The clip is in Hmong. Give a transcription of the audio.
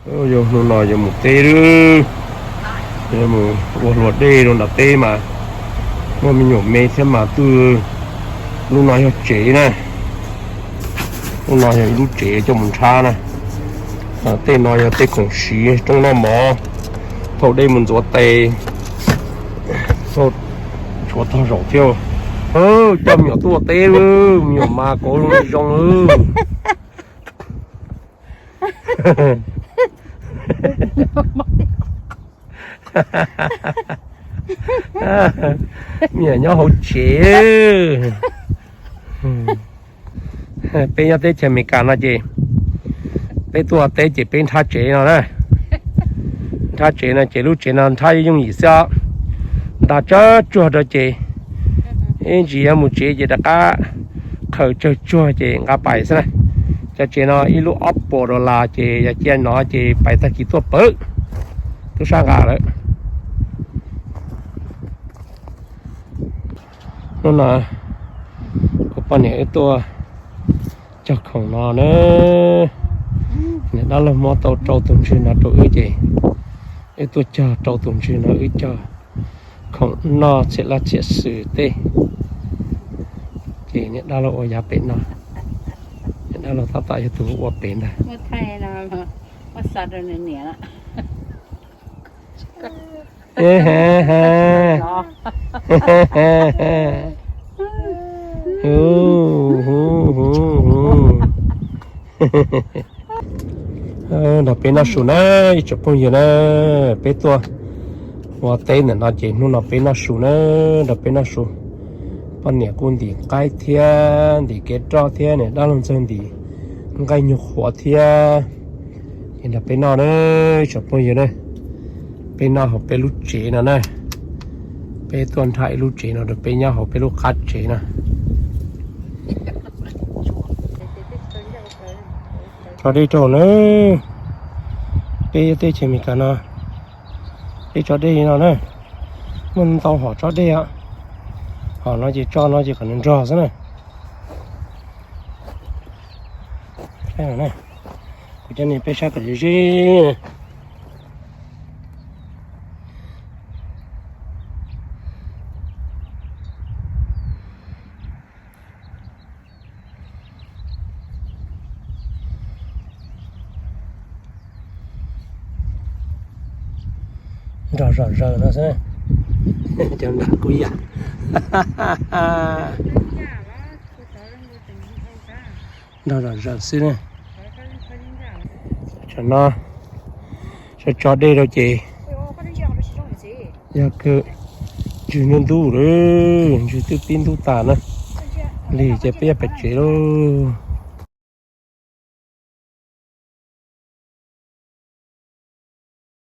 Yog hnub no yuav mus teb lawm, yuav mus ua hlua dej rau nram teb mas muaj me nyuam me thiab mas twb. Lub no yog tsev na, lub no yog ib lub tsev coj mus nrhab na. Tej no yog tej khoom siv roob noj mov, thauj dej mus ntxuav tes, thauj tshuav tog zaum thiab. Coj me nyuam tuaj teb, me nyuam mas kauv zoo zoo. Me nyuam nyob hauv tsev. Peb nyob teb chaws Amelikas no ces peb tuaj teb ces peb nrhab tsev no na. Nrhab tsev no ces lub tsev no nrhab yooj yim xwb os. Nrhab tsawg tsuag rau ces ib ntsis yuav mus tsev ces rov qab qhaws tsawg tsuag ces nqa pais xwb na. Cov tsev no ib lub ob puas dollar ces yog cia no ces pais tag kis tuaj pawg tub sab nqa lawm. Hnub no kuv poj niam wb tuaj cog khoom no na. Niam dab laug muab tau rau tus ntswg no rau wb ces wb tuaj cog rau tus ntswg no, wb cog khoom noj txhiam laj txhiam xwm tej. Ces niam dab laug ua yav pem no, niam dab laug tab tom yog tus ua pem ntag. Nrog peb noj su na, ib tsoom phooj ywg na, peb tuaj ua teb ntawm no ces hnub no peb noj su na, nrog peb noj su. Poj niam kuj ntim qaib thiab ntim kev roj thiab, niam dab laug ntxawg ntim nqaij nyuag qhuav thiab. Ces nrog peb noj na, ib tsoom phooj ywg na, peb noj hauv peb lub tsev no na. Peb tuaj nrhab ib lub tsev no rau peb nyob hauv peb lub qab tsev no. Tso dej rau na, peb teb chaws Amelikas no, peb tso dej no na, muaj ntau hom tso dej os. Hom no ces tso no ces kom nws nrog xwb na. Kuv coj nej peb saib kom ze ze. Nrog zom zaws no xwb. Cov nrog kuj yam. Nrog zom zaws xwb na. Tam no tso tso dej rau ces yog kawg ntswg ntub ntub lawm, ntswg twb pib ntub tas na. Lig ces peb yuav pais tsev lauj.